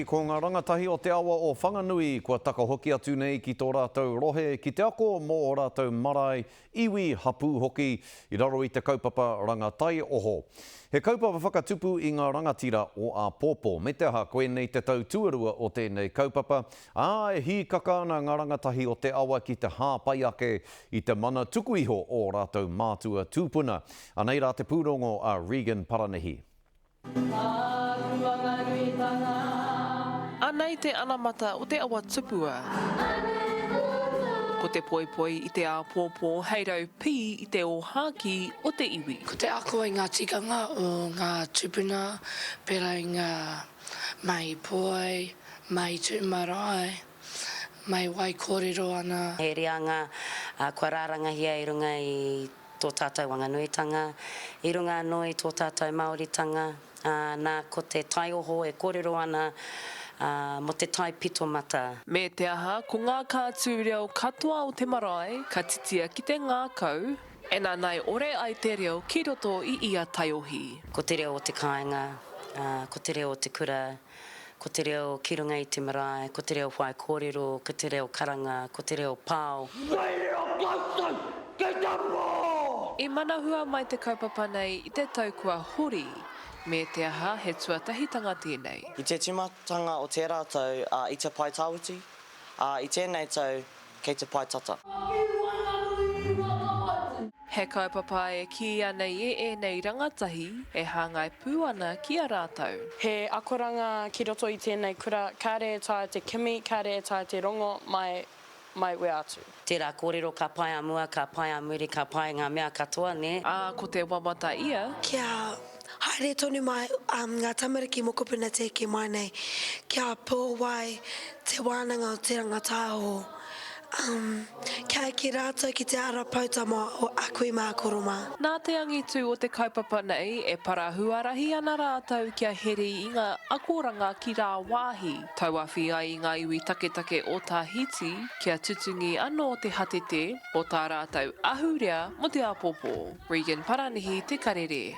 Ko ngā rangatahi o te awa o Whanganui kua takahoki atu nei ki tō rātou rohe ki te ako mō ō rātou marae, iwi, hapū hoki, i raro i te kaupapa Rangataioho. He kaupapa whakatupu i ngā rangatira o āpōpō. Me te aha, koinei te tau tuarua o tēnei kaupapa, ā, e hīkaka ana ngā rangatahi o te awa ki te hāpai ake i te mana tuku iho o ō rātou mātua tūpuna. Anei rā te pūrongo a Regan Paranihi. Anei te anamata o te awa tupua. Ko te poipoi i te āpōpō hei raupī i te ōhākī o te iwi. Ko te ako i ngā tikanga o ngā tūpuna, pērā i ngā mahi poi, mahi tū marae, mahi wai kōrero ana. He reanga kua rārangahia i runga i tō tātou Wanganuitanga, i runga anō i tō tātou Māoritanga, ā, nā, ko te taioho e kōrero ana, ā, mō te tai pito mata. Me te aha, ko ngā kātū reo katoa o te marae ka titia ki te ngākau, e nanai ore ai te reo ki roto i ia taiohi. Ko te reo o te kāinga, ā, ko te reo o te kura, Ko te reo ki runga i te marae, ko te reo whaikōrero, ko te reo karanga, ko te reo pao. Whai reo koutou ki te pō! I manahua mai te kaupapa nei i te tau kua hori, me te aha he tuatahitanga tēnei. I te tīmatanga o tērā tau, ā, i te pae tawhiti, ā, i tēnei tau, kei te pae tata. He kaupapa e kīia nei e ēnei rangatahi e hāngai pū ana ki a rātou. He akoranga ki roto i tēnei kura, kāre e taea te kimi, kāre e taea te rongo mai, mai wea atu. Tērā kōrero ka pae a mua, ka pae a muri, ka pae ngā mea katoa, nē? Ā, ko te wawata ia. Kia haere tonu mai ngā tamariki mokopuna te eke mai nei, kia pōwai te wānanga o Te Rangataiaho, kia eke rātou ki te ara poutama o a kui mā koro mā. Nā te angitu o te kaupapa nei e para huarahi ana rātou kia heri i ngā akoranga ki rāwāhi, tauawhi ai i ngā iwi taketake o Tahiti kia tutungi anō te hatete o tā rātou ahurea mō te āpōpō. Regan Paranihi, Te Karere.